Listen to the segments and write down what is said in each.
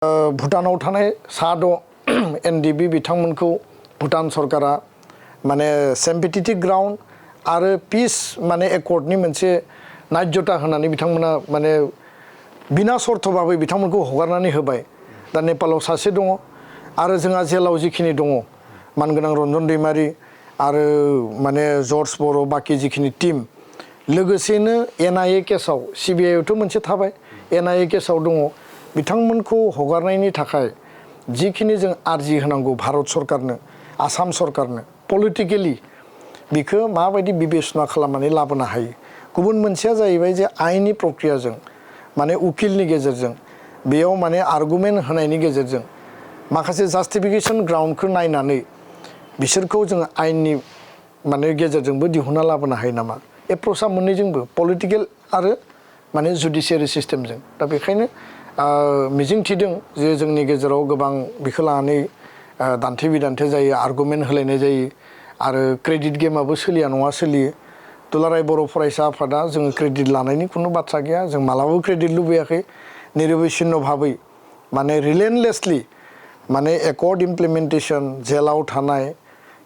भुटानाव थानाय साद' एनडिबि बिथांमोनखौ भुटान सरकारा माने सिम्पेथेटिक ग्राउन्ड आरो पिस माने एकर्डनि मोनसे नायजता होनानै बिथांमोना माने बिना सर्तबाबो बिथांमोनखौ हगारनानै होबाय। दा नेपालाव सासे दङ आरो जोंहा जेलाव जिखिनि दङ मानगोनां रनजन दैमारि आरो माने जर्ज बर' बाखि जिखिनि टीम लोगोसेनो एनआईए केसाव सिबिआइआवथ' मोनसे थाबाय एनआईए केसाव दङ बिथांमोनखौ हगारनायनि थाखाय जिखिनि जों आर्जि होनांगौ भारत सरकारनो आसाम सरकारनो पलिटिकेलि बिखौ माबायदि बिबेचना खालामनानै लाबोनो हायो। गुबुन मोनसेया जाहैबाय जे आयेननि प्रक्रियाजों माने उकिलनि गेजेरजों बेयाव माने आर्गुमेन्ट होनायनि गेजेरजों माखासे जास्टिफिकेशन ग्राउन्डखौ नायनानै बिसोरखौ जों आयेननि माने गेजेरजोंबो दिहुनना लाबोनो हायो नामा। एप्र'चआ मोननैजोंबो पलिटिकेल आरो माने जुडिशियारि सिस्टेमजों। दा बेखायनो मिजिं थिदों जे जोंनि गेजेराव गोबां बिखौ लानानै दान्थे बिदान्थे जायो आर्गुमेन्ट होलायनाय जायो आरो क्रेडिट गेमाबो सोलिया नङा सोलियो। दुलाराय बर' फरायसा आफादा जोङो क्रेडिट लानायनि खुनु बाथ्रा गैया जों मालाबाबो क्रेडिट लुबैयाखै निरबिच्छिन्न भाबै माने रिलेन्टलेसलि माने एकर्ड इमप्लिमेन्टेसन जेलाव थानाय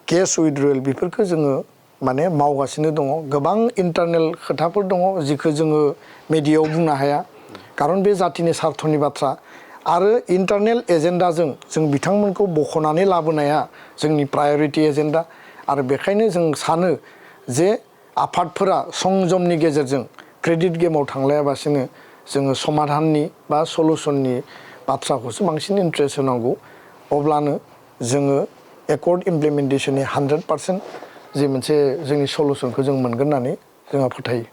केस उइथड्रयेल बेफोरखौ जोङो माने मावगासिनो दङ। गोबां इन्टारनेल खोथाफोर दङ जिखौ जोङो मेडियायाव बुंनो हाया खारन बे जातिनि सार्थनि बाथ्रा आरो इन्टारनेल एजेन्डाजों जों बिथांमोनखौ बख'नानै लाबोनाया जोंनि प्रायरिटि एजेन्डा आरो बेखायनो जों सानो जे आफादफोरा संजमनि गेजेरजों क्रेडिट गेमाव थांलायाबासिनो जोङो समाधाननि बा सलुसननि बाथ्राखौसो बांसिन इन्ट्रेस्ट होनांगौ अब्लानो जोङो एकर्ड इमप्लिमेन्टेसननि 100% जि मोनसे जोंनि सलुसनखौ जों मोनगोन होननानै जोंहा फोथायो।